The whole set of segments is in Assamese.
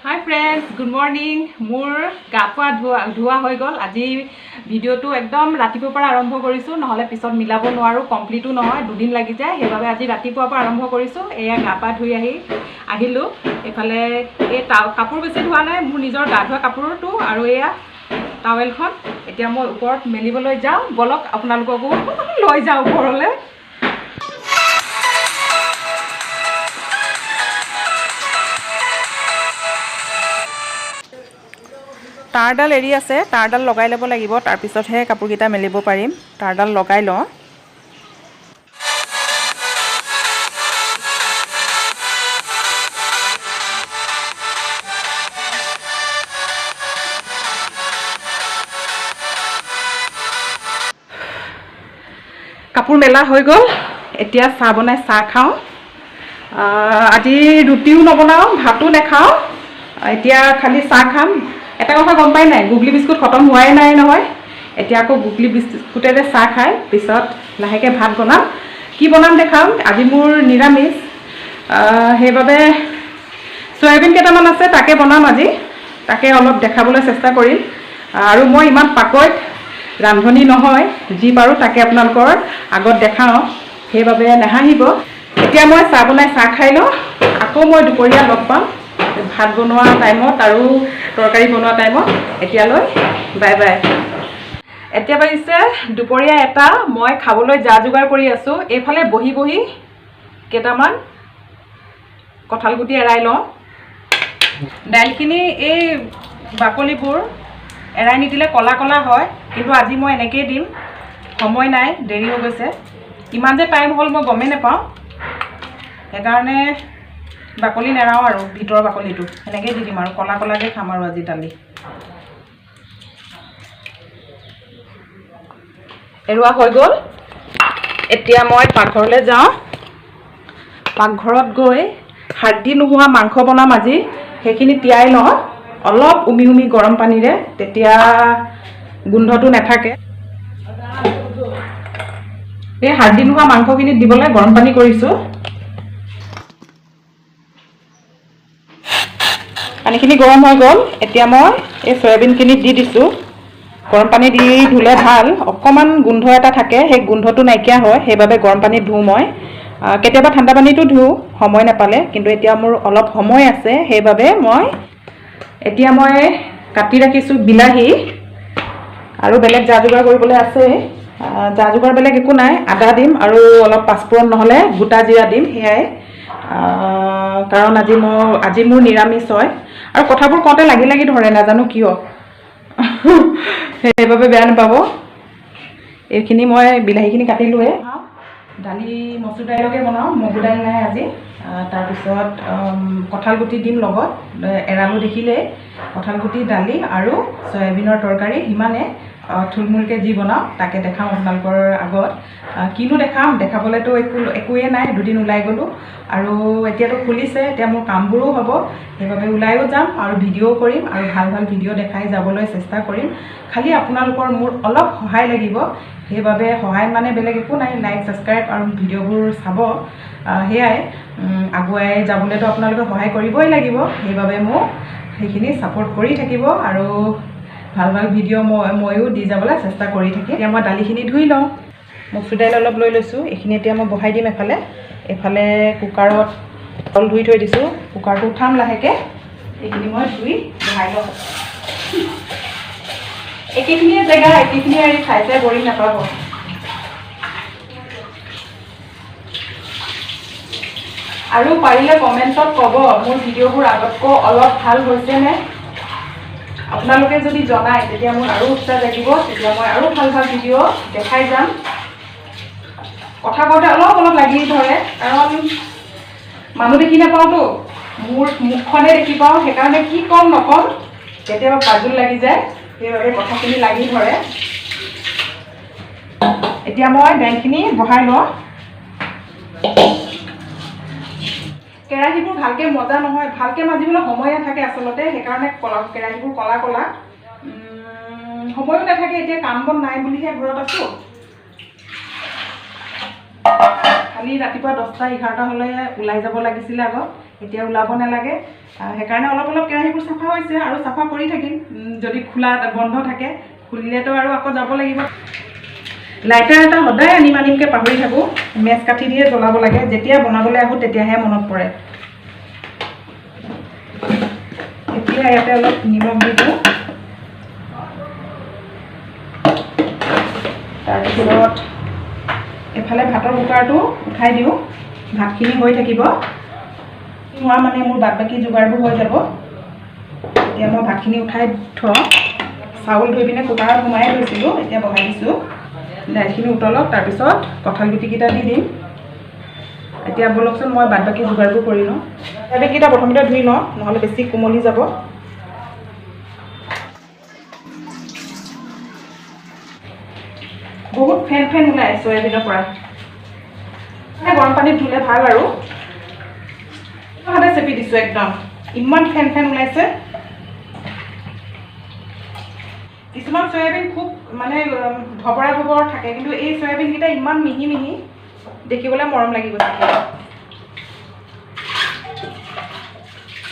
হাই ফ্ৰেণ্ডছ, গুড মৰ্ণিং। মোৰ গা পা ধোৱা ধোৱা হৈ গ'ল। আজি ভিডিঅ'টো একদম ৰাতিপুৱাৰ পৰা আৰম্ভ কৰিছোঁ, নহ'লে পিছত মিলাব নোৱাৰোঁ, কমপ্লিটো নহয়, দুদিন লাগি যায়। সেইবাবে আজি ৰাতিপুৱাৰ পৰা আৰম্ভ কৰিছোঁ। এয়া গা পা ধুই আহিলোঁ। এইফালে এই কাপোৰ বেছি ধোৱা নাই, মোৰ নিজৰ গা ধোৱা কাপোৰটো আৰু এয়া টাৱেলখন। এতিয়া মই ওপৰত মেলিবলৈ যাওঁ, ব'লক আপোনালোককো লৈ যাওঁ ওপৰলৈ। তাঁৰডাল এৰি আছে, তাঁৰডাল লগাই ল'ব লাগিব, তাৰপিছতহে কাপোৰকেইটা মেলিব পাৰিম। তাঁৰডাল লগাই লওঁ। কাপোৰ মেলা হৈ গ'ল। এতিয়া চাহ বনাই চাহ খাওঁ। আজি ৰুটিও নবনাওঁ, ভাতো নাখাওঁ, এতিয়া খালি চাহ খাম। এটা কথা গম পাই নাই, গুগলি বিস্কুট খতম হোৱাই নাই নহয়। এতিয়া আকৌ গুগলি বিস্কুটেৰে চাহ খাই পিছত লাহেকৈ ভাত বনাম। কি বনাম দেখাম। আজি মোৰ নিৰামিষ, সেইবাবে চয়াবিন কেইটামান আছে, তাকে বনাম আজি, তাকে অলপ দেখাবলৈ চেষ্টা কৰিম। আৰু মই ইমান পাকৈত ৰান্ধনি নহয়, যি পাৰোঁ তাকে আপোনালোকৰ আগত দেখাওঁ, সেইবাবে নাহাঁহিব। এতিয়া মই চাহ বনাই চাহ খাই লওঁ, আকৌ মই দুপৰীয়া লগ পাম ভাত বনোৱা টাইমত আৰু তৰকাৰী বনোৱা টাইমত। এতিয়ালৈ বাই বাই। এতিয়া বাজিছে দুপৰীয়া 1টা, মই খাবলৈ যা যোগাৰ কৰি আছোঁ। এইফালে বহি বহি কেইটামান কঁঠাল গুটি এৰাই লওঁ। দাইলখিনি এই বাকলিবোৰ এৰাই নিদিলে ক'লা ক'লা হয়, কিন্তু আজি মই এনেকৈয়ে দিম, সময় নাই, দেৰি হৈ গৈছে। ইমান যে টাইম হ'ল মই গমেই নাপাওঁ, সেইকাৰণে বাকলি নেৰাওঁ আৰু ভিতৰৰ বাকলিটো সেনেকৈয়ে দি দিম আৰু ক'লা ক'লাকৈ খাম আৰু আজি দালি। এৰোৱা হৈ গ'ল। এতিয়া মই পাকঘৰলৈ যাওঁ। পাকঘৰত গৈ হাৰ্দি নোহোৱা মাংস বনাম আজি, সেইখিনি তিয়াই লওঁ অলপ উমি উমি গৰম পানীৰে, তেতিয়া গোন্ধটো নাথাকে। এই হাৰ্দি নোহোৱা মাংসখিনিত দিবলৈ গৰম পানী কৰিছোঁ। পানীখিনি গৰম হৈ গ'ল। এতিয়া মই এই চয়াবিনখিনি দি দিছোঁ। গৰম পানী দি ধুলে ভাল, অকণমান গোন্ধ এটা থাকে, সেই গোন্ধটো নাইকিয়া হয়, সেইবাবে গৰম পানীত ধুওঁ মই। কেতিয়াবা ঠাণ্ডা পানীতো ধুওঁ সময় নাপালে, কিন্তু এতিয়া মোৰ অলপ সময় আছে, সেইবাবে মই এতিয়া কাটি ৰাখিছোঁ বিলাহী আৰু বেলেগ যা যোগাৰ কৰিবলৈ আছে। যা যোগাৰ বেলেগ একো নাই, আদা দিম আৰু অলপ পাঁচফোৰণ নহ'লে গোটা জিৰা দিম, সেয়াই। কাৰণ আজি মোৰ নিৰামিষ হয় আৰু কথাবোৰ কওঁতে লাগি লাগি ধৰে, নাজানো কিয়, সেইবাবে বেয়া নাপাব। এইখিনি মই বিলাহীখিনি কাটিলোৱে। দালি মচুৰ দাইলকে বনাওঁ, মগু দাইল নাই আজি। তাৰপিছত কঁঠাল গুটি দিম লগত, এৰালো দেখিলেই, কঁঠাল গুটি দালি আৰু চয়াবিনৰ তৰকাৰী, সিমানে। থুলমূলকৈ যি বনাওঁ তাকে দেখাম আপোনালোকৰ আগত। কিনো দেখাম, দেখাবলৈতো একোৱেই নাই, দুদিন ওলাই গ'লোঁ আৰু এতিয়াতো খুলিছে, এতিয়া মোৰ কামবোৰো হ'ব, সেইবাবে ওলায়ো যাম আৰু ভিডিঅ'ও কৰিম আৰু ভাল ভাল ভিডিঅ' দেখাই যাবলৈ চেষ্টা কৰিম। খালি আপোনালোকৰ মোৰ অলপ সহায় লাগিব, সেইবাবে সহায় মানে বেলেগ একো নাই, লাইক ছাবস্ক্ৰাইব আৰু ভিডিঅ'বোৰ চাব, সেয়াই। আগুৱাই যাবলৈতো আপোনালোকে সহায় কৰিবই লাগিব, সেইবাবে মোক সেইখিনি ছাপোৰ্ট কৰি থাকিব আৰু ভাল ভাল ভিডিঅ' ময়ো দি যাবলৈ চেষ্টা কৰি থাকিম। এতিয়া মই দালিখিনি ধুই লওঁ। মচুৰ দাইল অলপ লৈ লৈছোঁ, এইখিনি এতিয়া মই বহাই দিম। এফালে কুকাৰত চাউল ধুই থৈ দিছোঁ, কুকাৰটো উঠাম লাহেকৈ। এইখিনি মই ধুই বহাই লওঁ। একেখিনিয়ে জেগা, একেখিনিয়ে হেৰি, খাই চাই বৰিং নাপাব। আৰু পাৰিলে কমেণ্টত ক'ব মোৰ ভিডিঅ'বোৰ আগতকৈ অলপ ভাল হৈছেনে। আপোনালোকে যদি জনায় তেতিয়া মোৰ আৰু উৎসাহ জাগিব, তেতিয়া মই আৰু ভাল ভাল ভিডিঅ' দেখাই যাম। কথা কওঁতে অলপ অলপ লাগি ধৰে, কাৰণ মানুহ দেখি নাপাওঁতো, মোৰ মুখখনে দেখি পাওঁ, সেইকাৰণে কি ক'ম নক'ম কেতিয়াবা পাজোল লাগি যায়, সেইবাবে কথাখিনি লাগি ধৰে। এতিয়া মই দাইলখিনি বহাই লওঁ। কেৰাহীবোৰ ভালকৈ মজা নহয়, ভালকৈ মাজিবলৈ সময় নাথাকে আচলতে, সেইকাৰণে কেৰাহীবোৰ ক'লা ক'লা। সময়ো নাথাকে, এতিয়া কাম বন নাই বুলিহে ঘৰত আছোঁ। খালি ৰাতিপুৱা 10টা 11টা হ'লে ওলাই যাব লাগিছিলে আগত, এতিয়া ওলাব নালাগে। সেইকাৰণে অলপ অলপ কেৰাহীবোৰ চাফা হৈছে আৰু চাফা কৰি থাকিম। যদি খোলা বন্ধ থাকে, খুলিলেতো আৰু আকৌ যাব লাগিব। লাইটাৰ এটা সদায় আনিম আনিমকৈ পাহৰি থাকোঁ। মেচ কাঠি দিয়ে জ্বলাব লাগে, যেতিয়া বনাবলৈ আহোঁ তেতিয়াহে মনত পৰে। এতিয়া ইয়াতে অলপ নিমখ দি দিওঁ। তাৰপিছত এফালে ভাতৰ কুকাৰটো উঠাই দিওঁ, ভাতখিনি হৈ থাকিব। হোৱা মানে মোৰ বাদ বাকী যোগাৰবোৰ হৈ যাব। এতিয়া মই ভাতখিনি উঠাই থওঁ। চাউল ধুই পিনে কুকাৰত সোমাই থৈছিলোঁ, এতিয়া বহাই দিছোঁ। দাইলখিনি উতলক, তাৰপিছত কঁঠাল গুটিকেইটা দি দিম। এতিয়া ব'লকচোন মই বাদ বাকী যোগাৰবোৰ কৰি লওঁ। চয়াবিনকেইটা প্ৰথমতে ধুই লওঁ, নহ'লে বেছি কোমলি যাব। বহুত ফেন ফেন ওলায় চয়াবিনৰ পৰা, মানে গৰম পানীত ধুলে ভাল আৰু। সদায় চেপি দিছোঁ, একদম ইমান ফেন ফেন ওলাইছে। কিছুমান চয়াবিন খুব মানে ধবৰা ধবৰ থাকে, কিন্তু এই চয়াবিনকেইটা ইমান মিহি মিহি, দেখিবলৈ মৰম লাগি গৈছে।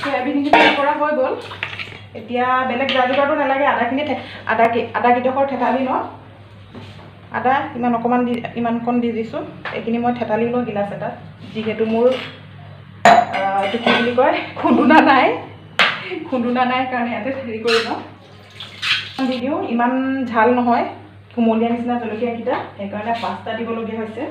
চয়াবিনকেইটা কৰা হৈ গ'ল। এতিয়া বেলেগ যা যোগাৰটো নালাগে। আদাখিনি আদা কেইডোখৰ থেতালি লওঁ। আদা ইমান অকণমান দি ইমানকণ দি দিছোঁ। এইখিনি মই থেতালি লওঁ গিলাচ এটাত, যিহেতু মোৰ এইটো কি বুলি কয় খুন্দুনা নাই, খুন্দুনা নাই কাৰণে ইয়াতে হেৰি কৰি লওঁ, দি দিওঁ। ইমান ঝাল নহয়, কুমলীয়া নিচিনা জলকীয়াকেইটা, সেইকাৰণে 5টা দিবলগীয়া হৈছে।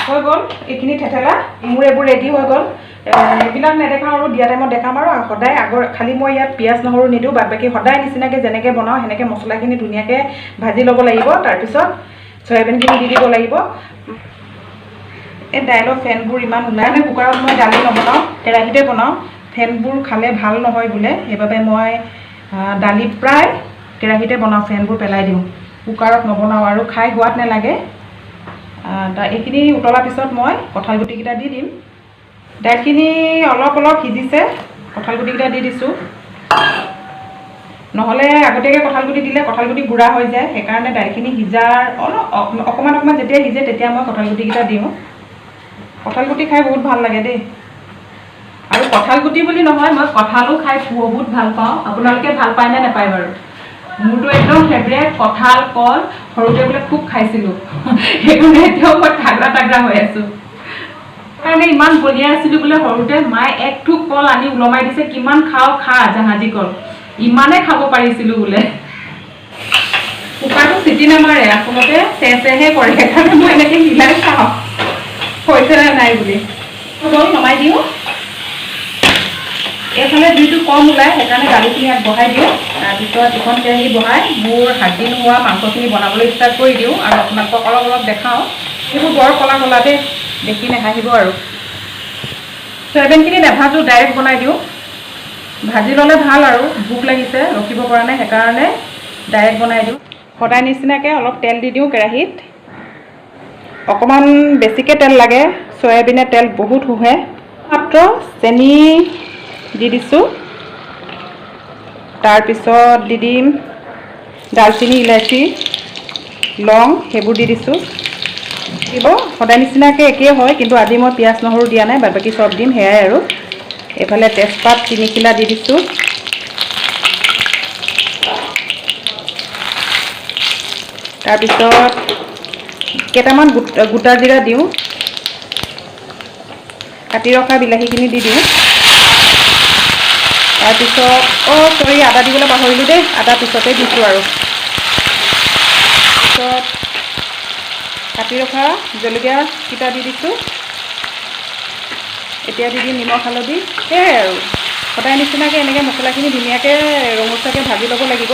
হৈ গ'ল এইখিনি থেতেলা মোৰ এইবোৰ ৰেডি হৈ গ'ল। এইবিলাক নেদেখাওঁ আৰু দিয়া টাইমত দেখাম। আৰু সদায় আগৰ খালি মই ইয়াত পিঁয়াজ নহৰু নিদিওঁ, বাদ বাকী সদায় নিচিনাকৈ যেনেকৈ বনাওঁ সেনেকৈ মছলাখিনি ধুনীয়াকৈ ভাজি ল'ব লাগিব। তাৰপিছত চয়াবিনখিনি দি দিব লাগিব। এই দাইলৰ ফেনবোৰ ইমান ওলায়, মানে কুকাৰত মই দালি নবনাওঁ, কেৰাহীতে বনাওঁ। ফেনবোৰ খালে ভাল নহয় বোলে, সেইবাবে মই দালি প্ৰায় কেৰাহীতে বনাওঁ, ফেনবোৰ পেলাই দিওঁ, কুকাৰত নবনাওঁ আৰু খাই সোৱাদ নালাগে। এইখিনি উতলাৰ পিছত মই কঁঠাল গুটিকেইটা দি দিম। দাইলখিনি অলপ অলপ সিজিছে, কঁঠাল গুটিকেইটা দি দিছোঁ। নহ'লে আগতীয়াকৈ কঁঠাল গুটি দিলে কঁঠাল গুটি গুড়া হৈ যায়, সেইকাৰণে দাইলখিনি সিজাৰ অলপ অকণমান অকণমান যেতিয়া সিজে তেতিয়া মই কঁঠাল গুটিকেইটা দিওঁ। কঁঠাল গুটি খাই বহুত ভাল লাগে দেই। আৰু কঁঠাল গুটি বুলি নহয়, মই কঁঠালো খাই বহুত ভাল পাওঁ। আপোনালোকে ভাল পায় নে নাপায় বাৰু? মোৰতো একদম ফেভৰেট কঁঠাল, কল। সৰুতে বোলে খুব খাইছিলোঁ, সেইকাৰণে এতিয়াও মই তাগৰা তাগৰা হৈ আছোঁ। কাৰণে ইমান বলিয়া আছিলোঁ বোলে সৰুতে, মায়ে এক থোক কল আনি ওলমাই দিছে, কিমান খাওঁ খা জাহাজী কল, ইমানে খাব পাৰিছিলোঁ বোলে। কুকাৰটো চিটি নামাৰে, আচলতে চেহে কৰে, সেইকাৰণে মই এনেকৈ হিলাই চাওঁ হৈছে নে নাই বুলি। গ'ল, নমাই দিওঁ। এইফালে জুইটো কম ওলায়, সেইকাৰণে দালিখিনি ইয়াত বহাই দিওঁ। তাৰপিছত ইখন কেৰাহী বহাই মোৰ হাড্ডি নোহোৱা মাংসখিনি বনাবলৈ ষ্টাৰ্ট কৰি দিওঁ আৰু আপোনালোকক অলপ অলপ দেখাওঁ। এইবোৰ বৰ ক'লা ক'লা দেই, দেখি নাহাঁহিব আৰু। চয়াবিনখিনি নাভাজোঁ, ডাইৰেক্ট বনাই দিওঁ। ভাজি ল'লে ভাল আৰু, ভোক লাগিছে, ৰখিব পৰা নাই, সেইকাৰণে ডাইৰেক্ট বনাই দিওঁ। সদায় নিচিনাকৈ অলপ তেল দি দিওঁ কেৰাহীত। অকণমান বেছিকৈ তেল লাগে, চয়াবিনে তেল বহুত শুহে। মাত্ৰ চেনি দি দিছোঁ। তাৰপিছত দি দিম ডালচেনি, ইলাচি, লং, সেইবোৰ দি দিছোঁ। দিব সদায় নিচিনাকৈ একেই হয়, কিন্তু আজি মই পিঁয়াজ নহৰু দিয়া নাই, বাদ বাকী চব দিম সেয়াই আৰু। এইফালে তেজপাত 3 খিলা দি দিছোঁ। তাৰপিছত কেইটামান গোটা জিৰা দিওঁ। কাটি ৰখা বিলাহীখিনি দি দিওঁ। তাৰপিছত চৰি, আদা দিবলৈ পাহৰিলোঁ দেই, আদা পিছতে দিছোঁ আৰু। তাৰপিছত কাটি ৰখা জলকীয়াকেইটা দি দিছোঁ। এতিয়া দি দিম নিমখ, হালধি, সেয়াই আৰু। সদায় নিচিনাকৈ এনেকৈ মছলাখিনি ধুনীয়াকৈ ৰঙচুৱাকৈ ভাজি ল'ব লাগিব।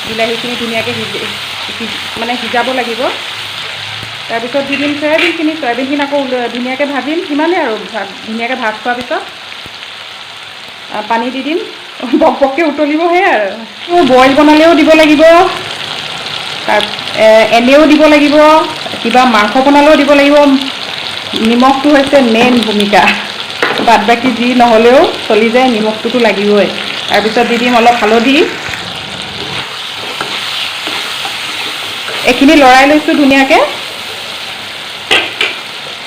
বিলাহীখিনি ধুনীয়াকৈ মানে সিজাব লাগিব। তাৰপিছত দি দিম চয়াবিনখিনি। চয়াবিনখিনি আকৌ ধুনীয়াকৈ ভাজিম, সিমানেই আৰু। ধুনীয়াকৈ ভাজ খোৱাৰ পিছত পানী দি দিম, বক বককৈ উতলিব, সেয়াই আৰু। বইল বনালেও দিব লাগিব, তাৰ এনেও দিব লাগিব, কিবা মাংস বনালেও দিব লাগিব। নিমখটো হৈছে মেইন ভূমিকা, বাদ বাকী যি নহ'লেও চলি যায়, নিমখটোতো লাগিবই। তাৰপিছত দি দিম অলপ হালধি। এইখিনি লৰাই লৈছোঁ ধুনীয়াকৈ।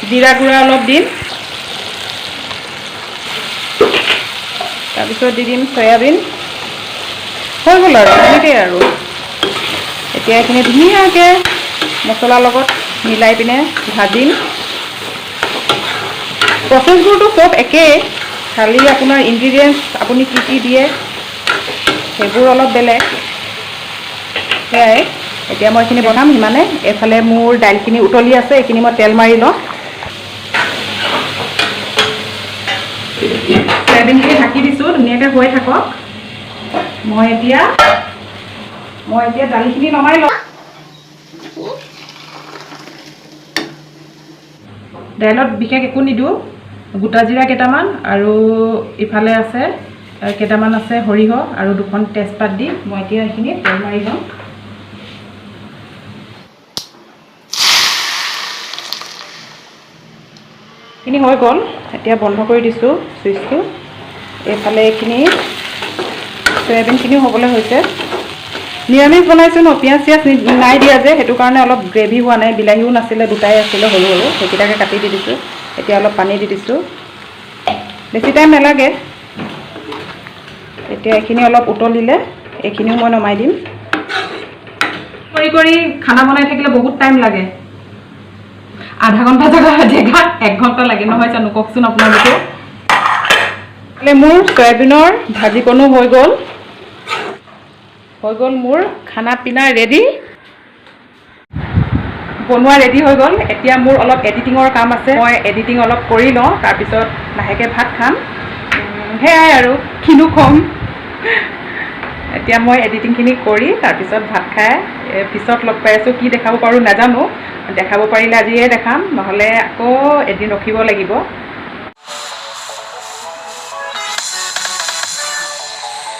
জিৰা গুড়া অলপ দিম, তাৰপিছত দি দিম চয়াবিন। হৈ গ'ল আৰু এনেকেই আৰু। এতিয়া এইখিনি ধুনীয়াকৈ মছলাৰ লগত মিলাই পিনে ভাজিম। প্ৰচেছবোৰতো চব একেই, খালি আপোনাৰ ইনগ্ৰিডিয়েণ্টছ আপুনি কি কি দিয়ে সেইবোৰ অলপ বেলেগ, সেয়াই। এতিয়া মই এইখিনি বনাম সিমানে। এইফালে মোৰ দাইলখিনি উতলি আছে, এইখিনি মই তেল মাৰি লওঁ। চয়াবিনখিনি ঢাকি দিছোঁ, ধুনীয়াকৈ হৈ থাকক। মই এতিয়া দালিখিনি নমাই লওঁ। দাইলত বিশেষ একো নিদিওঁ, গোটা জিৰা কেইটামান আৰু ইফালে আছে কেইটামান আছে সৰিয়হ আৰু দুখন তেজপাত দি মই এতিয়া এইখিনি তেল মাৰি লওঁ। এইখিনি হৈ গ'ল, এতিয়া বন্ধ কৰি দিছোঁ চুইচটো। এইফালে এইখিনি চয়াবিনখিনিও হ'বলৈ হৈছে। নিৰামিষ বনাইছোঁ ন, পিঁয়াজ চিয়াজ নাই দিয়া যে, সেইটো কাৰণে অলপ গ্ৰেভি হোৱা নাই। বিলাহীও নাছিলে, দুটাই আছিলে সৰু সৰু, সেইকেইটাকে কাটি দি দিছোঁ। এতিয়া অলপ পানী দি দিছোঁ, বেছি টাইম নালাগে। এতিয়া এইখিনি অলপ উতলিলে এইখিনিও মই নমাই দিম। কৰি কৰি খানা বনাই থাকিলে বহুত টাইম লাগে, আধা ঘণ্টা জেগাত এক ঘণ্টা লাগে, নহয় জানো? কওকচোন আপোনালোকে। মোৰ চয়াবিনৰ ভাজিকণো হৈ গ'ল, হৈ গ'ল মোৰ খানা পিনা ৰেডি, বনোৱা ৰেডি হৈ গ'ল। এতিয়া মোৰ অলপ এডিটিঙৰ কাম আছে, মই এডিটিং অলপ কৰি লওঁ, তাৰপিছত লাহেকৈ ভাত খাম। সেয়াই আৰু কিনো ক'ম। এতিয়া মই এডিটিংখিনি কৰি তাৰপিছত ভাত খাই পিছত লগ পাই আছোঁ। কি দেখাব পাৰোঁ নাজানো, দেখাব পাৰিলে আজিয়ে দেখাম, নহ'লে আকৌ এদিন ৰখিব লাগিব।